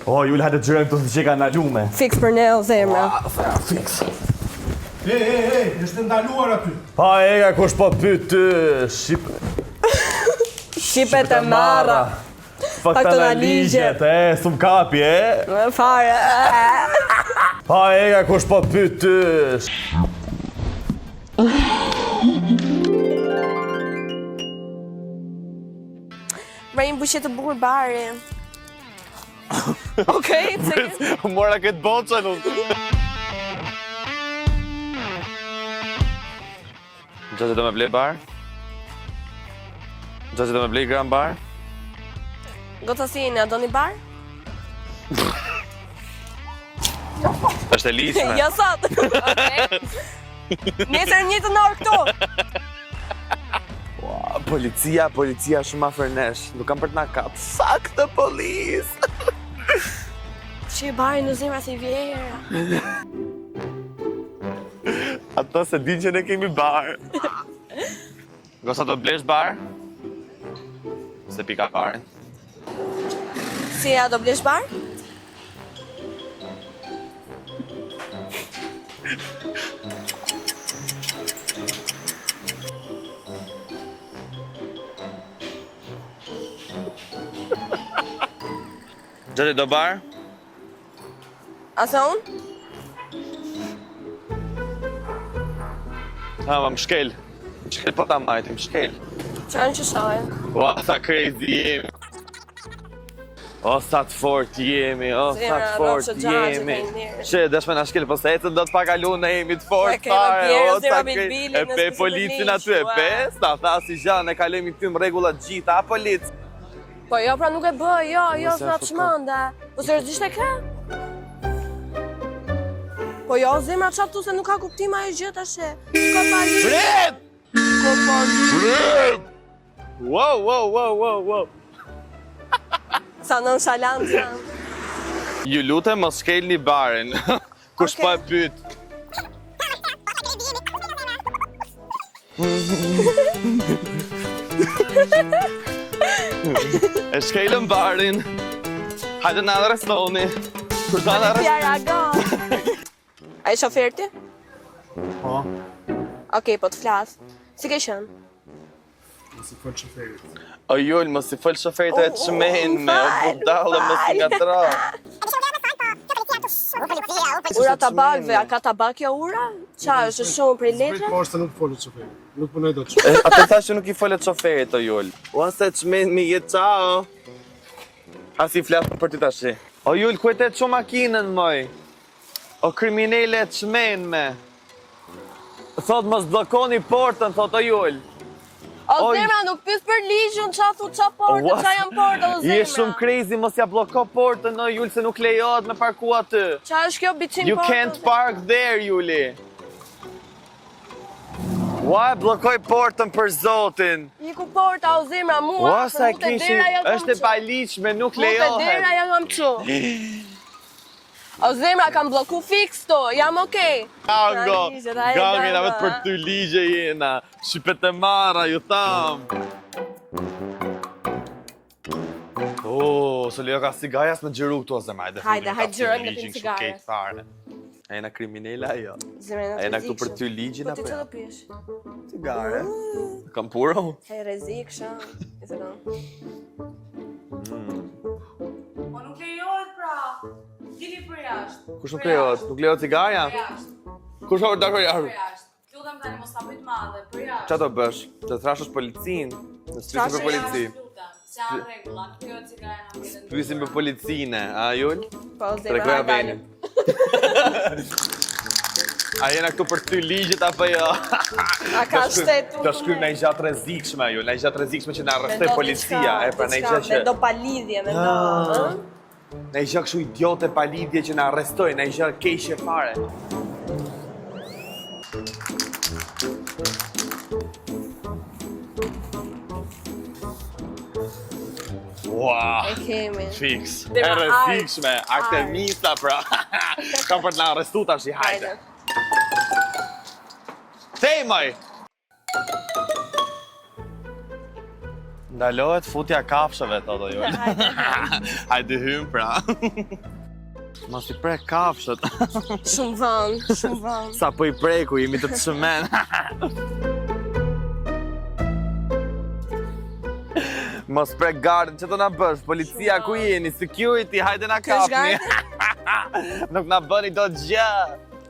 O, Jul, hajde të xhirojmë këtu se që ka ndalume. Fiks për ne o zemra. Fiks. E, e, e, është ndaluar aty. Pa e ka kush po pyet ty, shqip... Shqipet e marra. Fakta na ligjet, e, sum kapi, e? Fare. Pa e ka kush po pyet ty. Bëj një buqetë të bukur bari. Okej, okay, Mora këtë boçën unë. Xhaxhi do me blej bar? Xhaxhi do me blej gram bar? Goca si jeni, a doni bar? Është e ligjshme. Jo sot. Okej. Nesër në njëjtën orë këtu. Ua, policia, policia shumë afër nesh. Nuk kam për të na kap. Fuck the police. Që i bari në zemra si vjera. Ato se din që ne kemi bar. Goca do blesh bar? Se pika barin. Si a do blesh bar? Xhaxhi do bar? A se unë? Ha, ma më shkel. Më shkel po ta majti, më shkel. Qanë që shojë? Ua, sa crazy jemi. O, sa të fort jemi, o, sa të fort jemi. Që, desh me na shkel, po se ecën do të pa kalu, ne jemi të fort, fare, o, sa crazy. E pe policin aty, e pe, s'na tha si gja, ne kalojmë i tym rregullat gjitha, a polic? Po jo, pra nuk e bëj, jo, jo, s'na çmende. Po seriozisht e ke? Po jo, zemra qa tu se nuk ka kuptim ajo gjë tash. Ka pa lidhje. Prit! Ka pa lidhje. Prit! Wow, wow, wow, wow, wow. Sa nonshalant janë. Ju lutem mos shkelni barin. Kush Okej. po e pyet? E shkelëm barin. Hajde na arrestoni. Kush do na arrestoni? Ja reagon. A je shofer ti? Po. Okej, po të flas. Si ke qenë? Mos i fol shoferit. O Jul, mos i fol shoferit e çmen me, o budallë, mos i ngatro. Ura tabakëve, a ka tabak jo ura? Qa është shumë prej Zbrit letre? poshtë se nuk folet shoferit. Nuk punoj dot shoferit. A të thash që nuk i folet shoferit o Jul. Ua se çmen mi je ciao. A si flas për ty tash. O Jul, ku e te çu makinën moj? O kriminele e çmenme. Thot mos bllokoni portën, thot o Jul. O Oj. zemra, nuk pyes për ligjin, qa thu, qa portë, Ua, qa janë portë, o zemra. Je shumë crazy, mos ja blloko portën o Jul se nuk lejohet me parku aty. Qa është kjo biçim You portë? can't park there, Juli. Ua, e bllokoj portën për zotin. Iku porta, o zemra, mua, Ua, se sa mu te kishi, dera ja kam është e çu. paligjshme, nuk Mu te dera lejohet. ja kam çu. O zemra, kam blloku fiks to, jam okej. Gango, Ka ligje, ta e gango, jena gango, vetë për a? ty ligje jena. Shqipet e marra, ju tham. O, se lejo ka cigajas me xhiru këtu, o zemra, hajde. Hajde, fillim hajde, ta xhirojmë thymë në ligjin pim kështu cigare. kejt fare. A jena kriminela jo? Zemra, jena A jena këtu për rrezikshëm. ty ligjin Po ti apo çfarë jo? do pish? Cigare. Kam puro? Hej, rrezikshëm. I sekond. Po nuk lejohet pra. Dili për jashtë. Kush nuk lejohet? Nuk lejohet cigarja? Për jashtë. Kush ka për Për jashtë? jashtë. Lutem tani mos ta bëj të madhe, për jashtë. Qa do bësh? Të thrashësh policinë? Në s'pysim për polici. Lutem, se janë rregulla, nuk lejohet cigare në ambientet. Pysim për policinë, a Jul? Po, zemra, Tregoja hajde dalim. venin. A jena këtu për ty ligjet apo jo? A ka shtet Do shkruajmë në gjë të rrezikshme Jul, në gjë të rrezikshme që na arrestoi Mendo policia, diçka, e pra në diçka, gjë që Mendo pa lidhje, mendo, Ah. ë? në gjë kështu idiote pa lidhje që na arrestoi, në gjë keqe fare. Ua! E kemi. Fiks. E Dera, rrezikshme, art, Artemisa pra. Kam për të na arrestu tash, hajde. Hajde. Tej moj! Ndalohet futja kafshëve, thotë Jol. Hajde hym pra. Mos i prek kafshët. Shumë vonë, shumë vonë. Sa po i preku, jemi të çmen. Mos prek gardën, që do na bësh? Policia ku jeni? Security, hajde na kapni. Nuk na bëni dot gjë.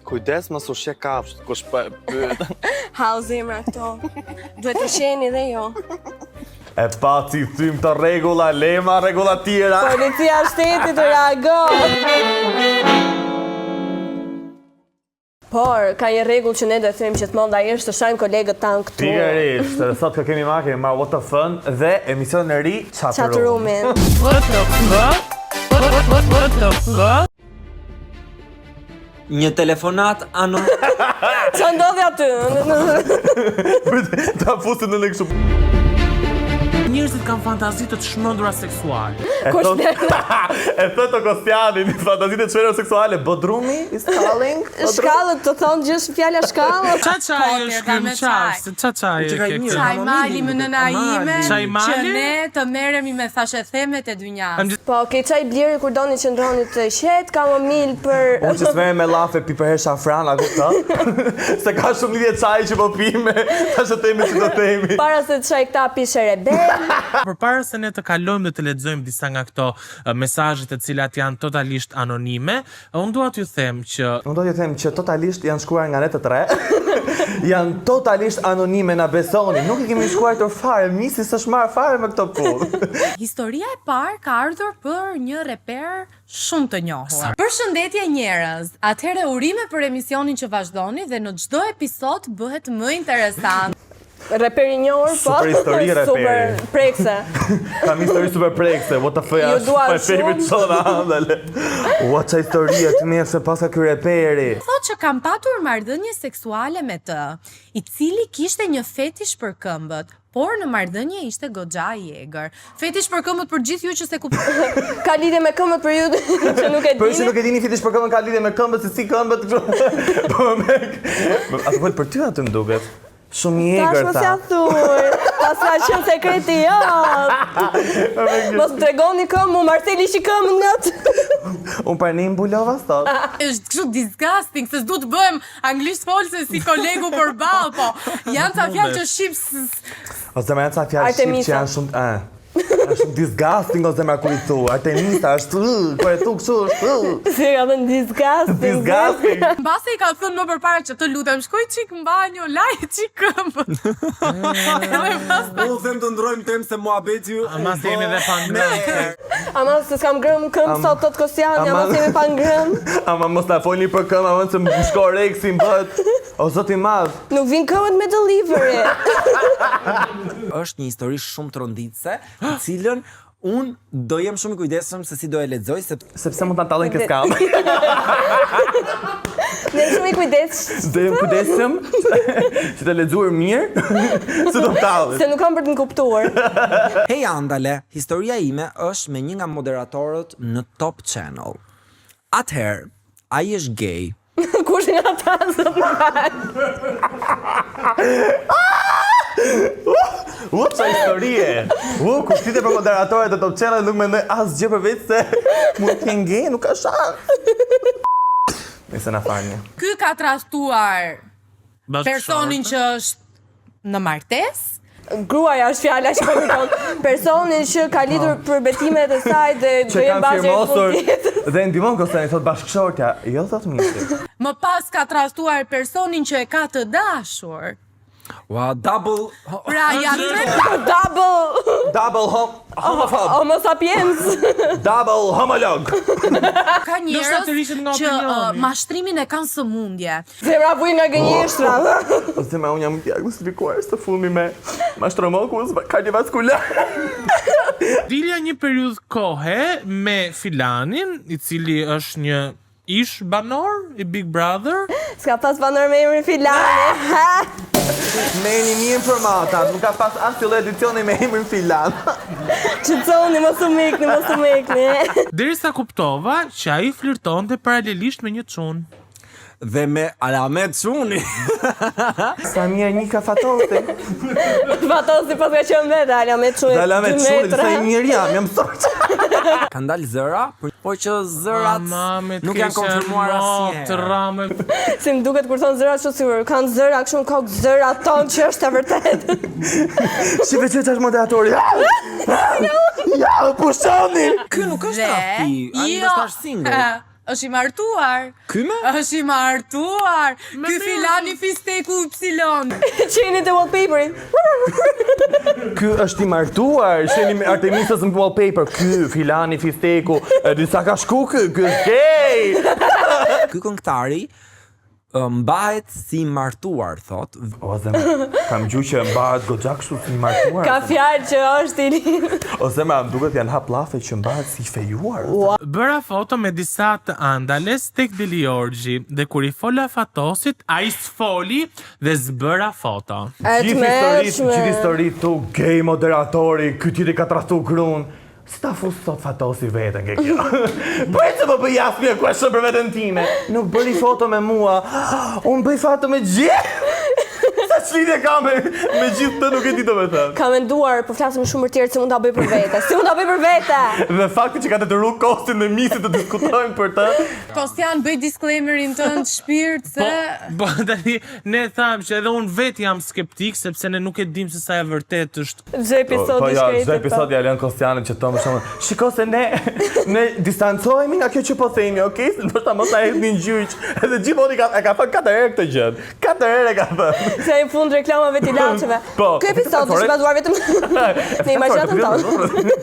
Kujdes mos ushqe kafshët, kush po e pyet. Hau zemra këto. Duhet të sheni dhe jo. E pa si thym të rregulla, lema rregulla tjera. Policia shtetit të reagon. Por, ka një rregull që ne do e themi gjithmonë dhe ai është të shajmë kolegët tanë këtu. Pikërisht, edhe sot ka kemi marrë, kemi marrë What the Fun dhe emisionin e ri Chat Chat Room. Roomin. What the fuck? What, what the fuck? Një telefonat ano... Ça ndodhi aty? Ta fusin në në kështu. Njerëzit kanë fantazi të çmendura seksuale. E Kush thot, e thot o Kostjani, një fantazi të çmendura seksuale, Bodrumi is calling. Bodrumi. Shkallët të thonë gjithë fjala shkallët. Ça çaj Po, është tjerë, ky me më çaj, se ça çaj e ke këtë? Çaj mali më nëna ime, Çaj që mali? ne të merremi me thashethemet e dynjas. Po, ke çaj bliri kur doni qëndroni të qetë, kamomil për Unë që s'merrem me llafe pi përherë shafran, a kupton? Se ka shumë lidhje çaji që po pi me thashethemi që do themi. para se të çaj këta pi sherebel. Përpara se ne të kalojmë dhe të lexojmë disa nga këto eh, mesazhe të cilat janë totalisht anonime, unë dua t'ju them që Unë do t'ju them që totalisht janë shkruar nga ne të tre. janë totalisht anonime na besoni. Nuk i kemi shkruar fare, misi s'është marrë fare me këto punë. Historia e parë ka ardhur për një reper shumë të njohur. Përshëndetje njerëz. Atëherë urime për emisionin që vazhdoni dhe në çdo episod bëhet më interesant. Reperi i njohur, po. Super histori reperi. Super prekse. Kam histori super prekse, what the fuck, Ju është dua my favorite shumë. çona andale. What qa historia, të mirë se paska ky reperi. Thotë që kam patur marrëdhënie seksuale me të, i cili kishte një fetish për këmbët, por në marrëdhënie ishte goxha i egër. Fetish për këmbët për gjithë ju që se kuptoni. Ka lidhje me këmbët për ju që nuk e Për që dini. nuk e dini fetish për këmbën ka lidhje me këmbët, se si këmbët kështu. Po me. Atë fol për ty aty më duket. Shumë i Tash egër mos tha. ja thuj. Tas ka qenë sekreti jot. Mos më tregoni këmbë, mu Marceli ishi këmbën nga aty. Unë pra ne mbulova sot. Është kështu disgusting, se s'du të bëhem anglisht folse si kolegu përballë, po janë ca fjalë që shqip s- s- O zemra janë ca fjalë shqip që Artemisa. janë shumë ë. Janë shumë disgusting o zemra kur i thu. Artemisa është ë, kur e thu kështu është ë. Si ka thënë disgusting. Disgusting. Mbase i ka thënë më përpara që të lutem, shkoj çik në banjo, laj çik këmbët. Edhe pastaj Unë them të ndrojmë temë se muhabeti ju... Ama se jemi dhe pa ngrënë. Ama se s'kam ngrënë këmbë sot tot Kostjani, ama ama- se jemi pa ngrënë. Ama mos na folni për këmbë, ama se më shko reksi më bëhet. O zot i madh. Nuk vinë këmbët me delivery. është një histori shumë tronditëse, të cilën unë do jem shumë i kujdesshëm se si do e lexoj sepse Sepse mund ta tallojnë këtë kam. Ne shumë i kujdes Do jem kujdesshëm që të lexuar mirë, se do të tallin. se nuk kam për të më kuptuar. Hej Andale, historia ime është me një nga moderatorët në Top Channel. Atëherë, ai është gay. Kush nga ata zot më fal. U, qa historie! U, kur flitet për moderatorët e Top Channel nuk mendoj asgjë përveç se mund të jenë gay, nuk ka shans. Nëse na falni. ky ka tradhtuar Bashkëshorte. personin që është në martesë. Gruaja është fjala që po kërkon. Personin që ka lidhur për betimet e saj dhe Që do jenë kanë bashkë firmosur në fund jetës. dhe ndihmon Kostani thot bashkëshortja, jo thot misi. Më pas ka tradhtuar personin që e ka të dashur. Ua, double... Pra janë tre Double Double hom homophob, Homo sapiens. double homolog. ka Ndoshta të njerëz rriqet nga që uh, opinioni. mashtrimin e kanë sëmundje. Zemra vuj nga gënjeshtra. O zemra, unë jam diagnostifikuar së fundmi me mashtromokus kardiovaskular. Dilja një periudhë kohe me Filanin, i cili është një ish banor i Big Brother. S'ka pas banor me emrin Filani. Ha? Merrni mirë informata, nuk ka pas asnjë lloj edicioni me emrin Filan. Qëconi, mos u mekni, mos u mekni. Derisa kuptova që ai flirtonte paralelisht me një çun. dhe me Alamet Çuni. Sa mirë një ka Fatosin. Fatosi pas ka qenë vetë, Alamet Çuni. Dhe Alamet Çuni, sa i mirë jam, jam sot. Kanë dalë zëra, por që zërat nuk janë konfirmuar asnjëherë. Si më duket kur thonë zërat kështu sikur kanë zëra kështu në kokë zëra tonë që është e vërtetë. Shife që është moderatori. Ja, pushoni. Ky nuk është tradhti, ai Jo. ndoshta është single. Është i martuar. Ky me? Është i martuar. Ky filani fisteku Y. Qeni te wallpaperit. Ky është i martuar, qeni me Artemisës në wallpaper. Ky filani fisteku, e di sa ka shku ky, ky është gay. Ky këngëtari mbahet si i martuar, thot. O zemra, kam gju që mbahet goxha kështu si i martuar. Ka fjalë që është i lidhur. O zemra, më duket janë hap llafe që mbahet si i fejuar. Bëra foto me disa të Andales tek Delijorgji dhe kur i fola Fatosit, ai s'foli dhe s'bëra foto. E Gjithë historitë, tmerrshme. gjithë historitë tu gay moderatori, ky tjetri ka tradhtu grun. Si ta fus sot Fatosi veten ke kjo? Po e që po bëj ask me question për veten time. Nuk bëri foto me mua. Unë bëj foto me gjithë. Sa ç'lidhje ka me, me gjithë të nuk e di do me thënë. Ka menduar, po flasim shumë për tjerë, si mund ta bëj për vete. Si mund ta bëj për vete? Dhe fakti që ka detyru Kostin dhe Misin të diskutojnë për të. Kostian bëj disclaimerin tënd shpirt se Po, po tani ne thamë që edhe unë vetë jam skeptik sepse ne nuk e dim se sa e vërtetë është Çdo episod Po i jo, shkreti. çdo episod ja lën Kostianit që të më shumë. Shiko se ne ne distancohemi nga kjo që po themi, okay? Se ndoshta mos na hedhni në gjyq. Edhe gjithmonë ka e ka thënë katër herë këtë gjë. Katër herë e ka thënë. Se në fund reklamave të ilaçeve. Po. Ky episod është bazuar vetëm në imagjinatën tonë.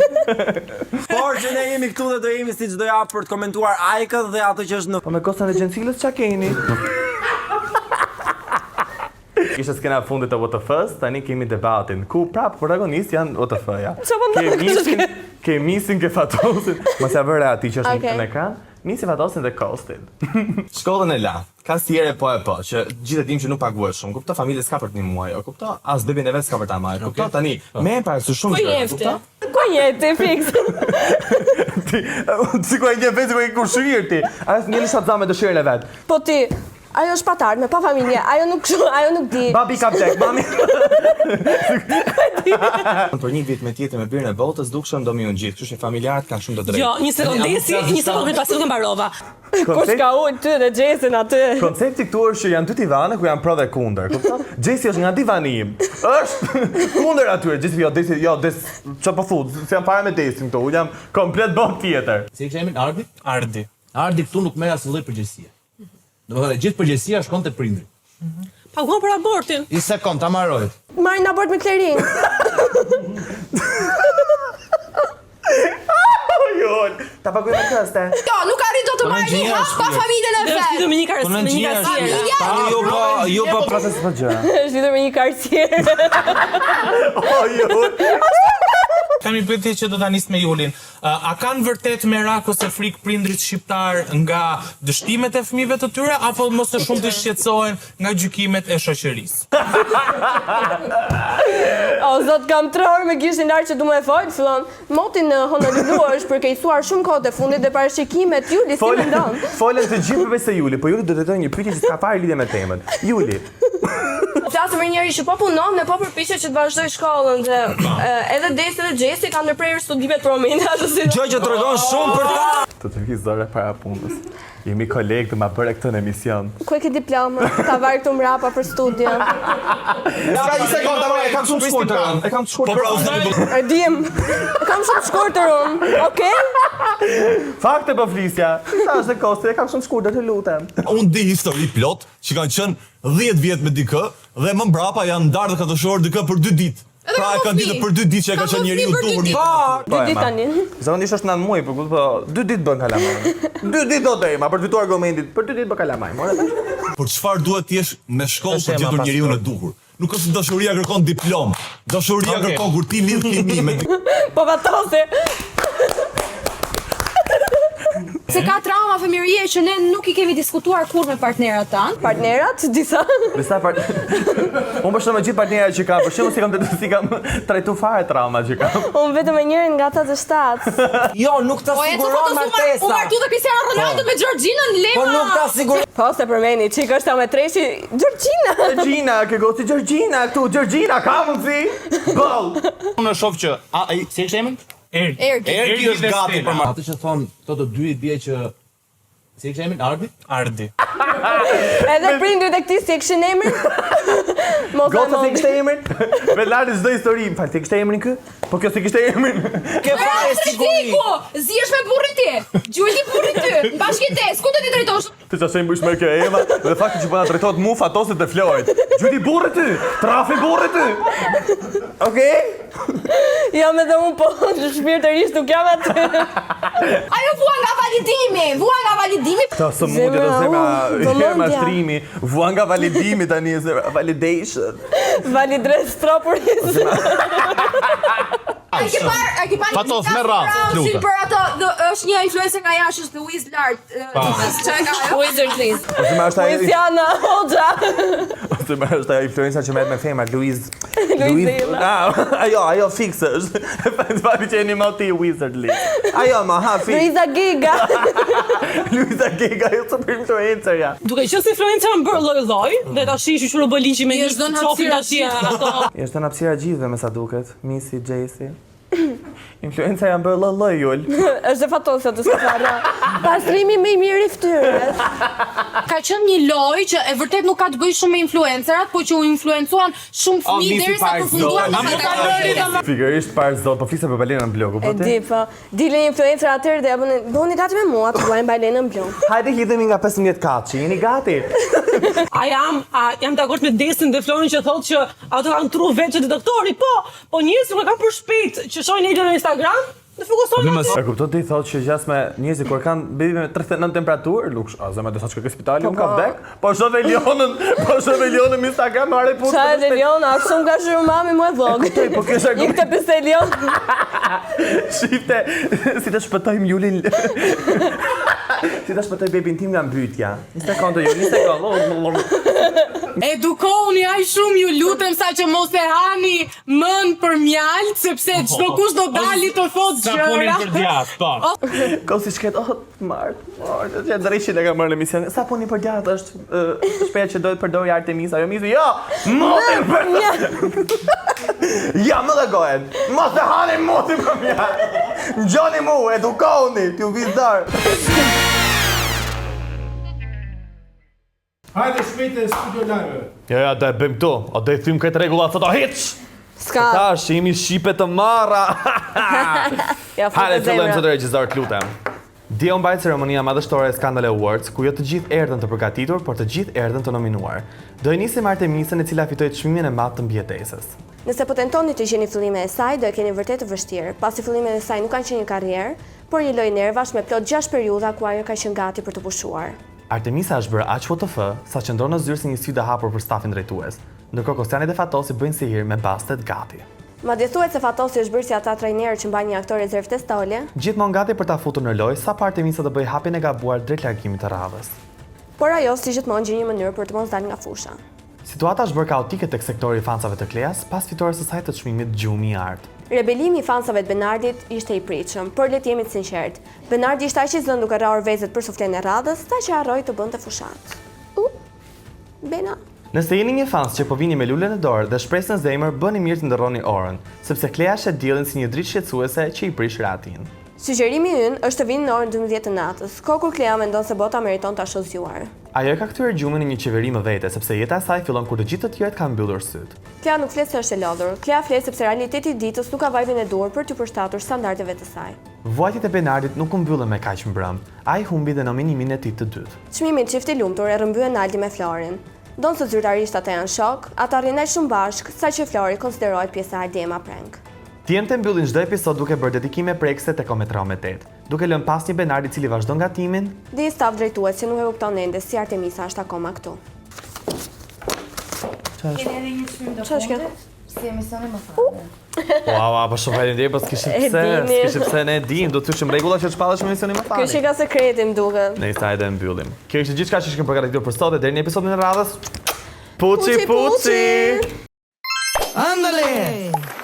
Por që ne jemi këtu dhe do jemi si çdo javë për të komentuar Ajkën dhe atë që është në Po me Kostan e Xhensilës çka keni? Ishte skena e fundit e WTF-s, tani kemi debatin, ku prapë protagonist janë WTF-ja. Çfarë po ndodh Ke kështu? Misin, ke Misin, ke Fatosin. Mos ja vëre atij që është Okej. në ekran. Misi Fatosin dhe Kostin. Shkollën e la. Kasiere po e po, që gjithë e dim që nuk paguhet shumë. Kupto, familje s'ka për të ndihmuar, jo, kupto? As bebin e vet s'ka për ta marrë. Kupto, tani me e parasysh shumë Po gjëra, jefte. kupto? Ku jeti fiks? Ti, si ku e një vetë, si ku e kushërir ti. Ajo është një shtatzan me dëshirën e vet. Po ti, ajo është pa të ardhme, pa familje, ajo nuk kështu, ajo nuk di. Babi ka vdek, mami. Për një vit me tjetrin me birën e botës, dukshëm do mi unë gjithë, kështu që familjarët kanë shumë të drejtë. Jo, një sekondë, Desi, një sekondë, pasi nuk e mbarova. Kush ka ul ty dhe Xhesin aty? Koncepti këtu është që janë dy divane ku janë pro dhe kundër, kupton? Xhesi është nga divani im. Është kundër atyre. Xhesi jo, Desi, jo, Des, çfarë po thu? S'jam fare me Desin këtu. Unë jam komplet botë tjetër. Si e kishe emrin Ardi? Ardi. Ardi këtu nuk merr asnjë lloj përgjegjësie. Domethënë gjithë përgjegjësia shkon te prindrit. Paguan për abortin. Një sekond, ta mbaroj. Marrin abort me Klerin. Jol, ta paguaj me këste. Jo, nuk arrin dot të Po, marrë një në hap pa familjen e Dhe është vet. lidhur me një karsi, Po, në me një ngjyrë është karsiere. Familja Tani ju po, ju po Pas se s'po gjëra. Është lidhur me një karsiere. O jol. Kam një pyetje që do ta nis me Julin. A kanë vërtet merak ose frikë prindrit shqiptar nga dështimet e fëmijëve të tyre apo më së shumti shqetësohen nga gjykimet e shoqërisë? O zot, kam 3 orë me gishtin lart që du me fol, fillon. Moti në Honolulu është përkeqësuar shumë kohët e fundit dhe parashikimet Juli si mendon? Folën të gjithë përveç se Juli, po Juli do të tregojë një pyetje që s'ka fare lidhje me temën. Juli, Flasim për njëri që po punon dhe po përpiqet që të vazhdojë shkollën dhe e, edhe Desi dhe Xhesi kanë ndërprerë studimet për momentin ashtu si. Gjë që tregon shumë për ta. të të vij zore para punës. Jemi kolegë të ma bëre këtë në emision. Ku e ke diplomën? Ta varë këtu mbrapa për studion. Ka një sekondë, ta marr, e kam shumë të shkurtër. E kam të Po shkurtër. pra, u zani E dim. E kam shumë të shkurtër unë. Okej? Fakte po flisja. Sa është e kosti, e kam shumë të shkurtër, të lutem. Unë di histori plot që kanë qenë 10 vjet me dikë dhe më mbrapa janë ndarë dhe kanë dëshuar dikë për 2 ditë. Edhe Pra ka e kanë më ditë fëmijë. për 2 ditë që e ka Ka qenë më njeriu fëmijë për dy duhur. ditë. Po, Dy ditë Ema. tani. Zakonisht është 9 muaj, por po 2 ditë bën kalamaj. 2 ditë do të ema për të fituar argumentin, për 2 ditë bën kalamaj, more vesh. Por çfarë duhet të jesh me shkollë Është për të ema gjetur pas njeriu e shkollës. duhur? Nuk është se dashuria kërkon diplomë. Dashuria Okej. kërkon kur ti lidh kimi me Po vatose. Se ka trauma. fëmijërie që ne nuk i kemi diskutuar kurrë me partnerat tanë. Partnerat, disa. Disa part... Unë për shembull gjithë partnerat që kam, për shembull s'i kam s'i kam trajtu fare traumat që kam. Unë vetëm me njërin nga ata të shtatë. Jo, nuk ta Po e siguron U martesa. martu dhe Cristiano Ronaldo me Georginën Lema. Po nuk ta siguron Po, se përmeni, çik është ta me treshi, Georgina! Georgina, ke goci Georgina këtu, Georgina ka mundsi. Boll. Unë e shoh që a ai si e kishte emrin? Ergi. Ergi. Ergi është dhe gati Stella. për marrë. Atë që thon këto të dy i bie që si e kishte emrin Ardi? Ardi. Edhe prindrit e këtij si e kishin emrin? Mos e Goca si mend. kishte emrin? Me lartë çdo histori, më fal, si kishte emrin ky? Po kjo si kishte emrin? Ke fare siguri. Ku? Zihesh me burrin ti. Gjujti burrin ty. Në bashkëjetesë, ku do t'i drejtosh? Ti çfarë shembull ishte kjo Eva dhe fakti që po na drejtohet mu Fatosit dhe Florit. Gjyti burri ty, trafi burri ty. Okej? Jam edhe unë po shpirtërisht nuk jam aty. Ajo vuan nga validimi, vuan nga validimi. Këto sëmundje do Zemra, zemra, u, vëmendja. mashtrimi, vuan nga validimi tani, zemra, validation. Validres stropuris. A ke parë, a ke parë Fatos, me radhë, lutem. Për ato, do, është një influencer nga jashtë, është Luiz Lart. Çka ka ajo? Wizard Liz. Ose më është ajo, Luisiana Hoxha. ose më është ajo influencer që merret me femrat, Luiz. Luizela. Ah, ajo, ajo fikse është. Fati që jeni më ti Wizard Liz. Ajo më ha fix. Luiza Giga. Luiza Giga, ajo super influencer ja. Duke qenë se influencer janë bërë lloj-lloj dhe tash që u bë ligji me I një është dhënë qofin hapësira tash ato. I është dhënë hapësira gjithëve me sa duket, Missy, Jesse. Influencer janë bërë lloj-lloj Jul. Është e Fatosa të s'ka Pastrimi më i mirë i fytyrës. Ka qenë një lojë që e vërtet nuk ka të bëjë shumë me influencerat, po që u influencuan shumë O, fëmijë misi derisa parë përfunduan zot. në A më ka fatalite. Pikërisht parë zot, po flise për balenën blu, E kupton ti? di, po. Dilin influencer atëherë dhe ja bënin, bëni gati me mua, të luajmë balenën blu. Hajde hidhemi nga 15 kaçi, jeni gati? A jam, a jam dakord me Desin dhe Florin që thotë që ato kanë tru vetë që të doktori, po, po njerëzit nuk e kanë për shpejt që shohin Elën në Instagram, dhe fokusohen aty. E kupton ti thotë që gjas me njerëzit kur kanë bebi me 39 temperaturë, nuk a zemra disa çka ke spitali, unë kam vdek. Po shoh Elionën, po shoh Elionën në Instagram, marrë punë. Qa e Eliona, shumë ka shiru mami mu e vogël. E kuptoj, po kjo është I argument. këtë pse Elion. Shifte, si të shpëtojmë Julin. si të shpëtoj bebin tim nga mbytja. Një sekondë Jul, një sekondë. Edukohuni aq shumë ju lutem sa që mos e hani mend për mjalt, sepse çdo kush do dali të thotë Sapunin gjëra. për djathë, po. Ko si shket, oh, mart, mart, që drejshin e ka marrë në emision. Sapuni për djathë është ë, shpeja që do të përdori Artemisa, ajo misi, jo, motin për Ja, më dhe gojen, mos e hani motin për mjatë. Ngjoni mu, edukohuni, t'ju vizdar. Hajde shpejt e studio live. Jo, ja, do e bëjmë këtu, o do i thym këtë rregulla thotë, o hiç! S'ka. Tash jemi shqipe të marra. Ja, futet Hajde, fillojmë zemra. sot regjisor, të lutem. Dje u mbajt ceremonia madhështore e Scandal Awards, ku jo të gjithë erdhën të përgatitur, por të gjithë erdhën të nominuar. Do e nisim Artemisën e cila fitoi çmimin e madh të mbijetesës. Nëse po tentoni të gjeni fillime e saj, do e keni vërtet të vështirë, pasi fillimet e saj nuk kanë qenë një karrierë, por një lojë nervash me plot 6 periudha ku ajo ka qenë gati për të pushuar. Artemisa është bërë aq WTF sa qëndron në zyrë si një sfidë e hapur për stafin drejtues. Ndërkohë Kostjani dhe Fatosi bëjnë sihir me bastet gati. Madje thuhet se Fatosi është bërë si ata trajnerë që mbajnë një aktor rezervë te stoli, Gjithmonë gati për ta futur në lojë sa pa Artemisa të bëjë hapin e gabuar drejt largimit të radhës. por ajo si gjithmonë gjen një mënyrë për të mos dalë nga fusha. Situata është bërë kaotike tek sektori i fansave të Kleas pas fitores së saj të çmimit Gjumi i Artë. Rebelimi i fansave të Benardit ishte i pritshëm, por le të jemi të sinqert. Benardi ishte aq i zënë duke rrahur vezët për suflen e radhës, sa që harroi të bënte fushat. U. Bena. Nëse jeni një fans që po vini me lule në dorë dhe shpresë në zemër, bëni mirë të ndërroni orën, sepse Klea shet diellin si një dritë shqetësuese që i prish ratin. Sugjerimi ynë është të vini në orën 12 të natës, kohë kur Klea mendon se bota meriton ta shohë zgjuar. Ajo e ka kthyer gjumin në një qeveri më vete, sepse jeta e saj fillon kur të gjithë të tjerët kanë mbyllur syt. Klea nuk flet se është e lodhur. Klea flet sepse realiteti i ditës nuk ka vajbin e duhur për t'u përshtatur standardeve të saj. Vuajtjet e Benardit nuk u mbyllën me kaq mbrëm. Ai humbi dhe nominimin e tij të dytë. Çmimin çift i lumtur e rrëmbyen Aldi me Florin. Ndonëse zyrtarisht ata janë shok, ata rrinë aq shumë bashk, sa që Flori konsiderohet pjesë e Aldi Ema Prank. Djemtë e mbyllin çdo episod duke bërë dedikime prekëse tek Ome 3 Ome 8, duke lënë pas një Benard i cili vazhdon gatimin Dhe një staf drejtues që nuk e kupton ende si Artemisa është akoma këtu. Keni edhe një çmim të Çfarë është kjo? fundit? Si emisioni më fani. Ua, ua, po shumë faleminderit, po s'kishim E pse, dini. s'kishim pse ne e dim, do të thoshim rregulla që të shpallesh me emisionin më Ky fani. që ka sekreti më duket. Nëse hajde e mbyllim. Kjo ishte gjithçka që kishim përgatitur për sot dhe deri në episodin e radhës. Puçi Puçi, puçi. puçi. Andale!